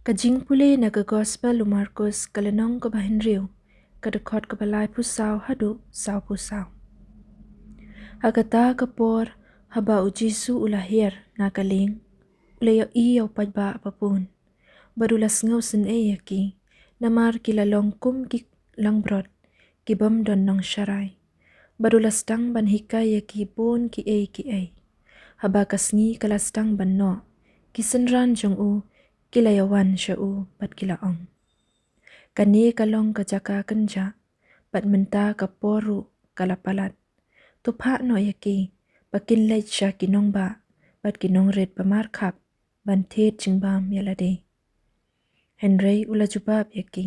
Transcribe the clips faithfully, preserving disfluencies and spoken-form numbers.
Ka jingpule na ka Gospel u Markus, ka lynnong kaba hynriew, ka dkhot kaba laiphew saw haduh sawphew saw. Ha kata ka por, haba u Jisu u la hiar na ka lieng, u la ïohi ïa u paidbah ba bun, bad u la sngewsynei ïa ki, namar ki la long kum ki langbrot ki bym don nongsharai, bad u la sdang ban hikai ïa ki bun kiei kiei. Haba ka sngi ka la sdang ban noh, ki synran jong u ki la ïawan sha u bad ki la ong, "Kane ka long ka jaka kynjah, bad mynta ka por ruh ka la palat. To phah noh ïa ki ba kin leit sha ki nongbah bad ki nongrit ba markhap ban thied jingbam ïa lade." Hynrei u la jubab ïa ki,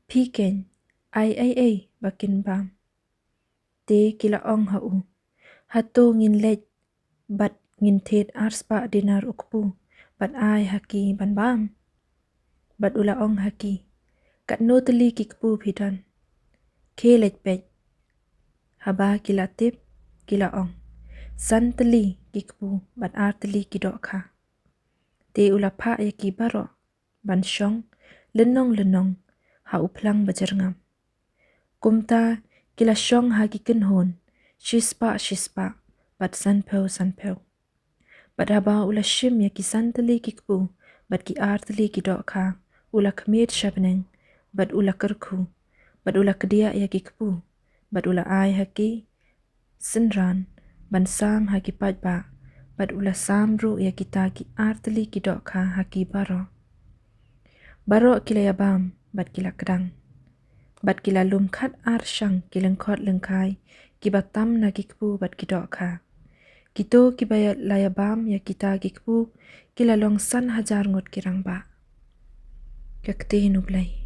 "Phi keiñ, ai ei ei ba kin bam." Te ki la ong ha u, "Hato ngin leit bad ngin thied arspah dinar u kpu bad ai ha ki ban bam?" Bad u la ong ha ki, "Katno tylli ki kpu phi don? Khie leit peit." Haba ki la tip, ki la ong, "San tylli ki kpu bad ar tylli ki dohkha." Te u la phah ïa ki baroh ban shong lynnong lynnong ha u phlang ba jyrngam. Kumta ki la shong ha ki kynhun, shispah shispah bad sanphew sanphew. Bad haba u la shim ïa ki san tylli ki kpu bad ki ar tylli ki dohkha, u la khmied sha bneng bad u la kyrkhu, bad u la kdiah ïa ki kpu bad u la ai ha ki synran ban sam ha ki paidbah, bad u la sam ruh ïa kita ki ar tylli ki dohkha ha ki baroh. Baroh ki la ïabam bad ki la kdang, bad ki la lum khat ar shang ki lyngkhot lyngkhai kiba tam na ki kpu bad ki dohkha. Kito kiba ïa-, la ïabam ïa kita ki kpu ki la long san hajar ngut ki rangbah. Ka ktien U Blei.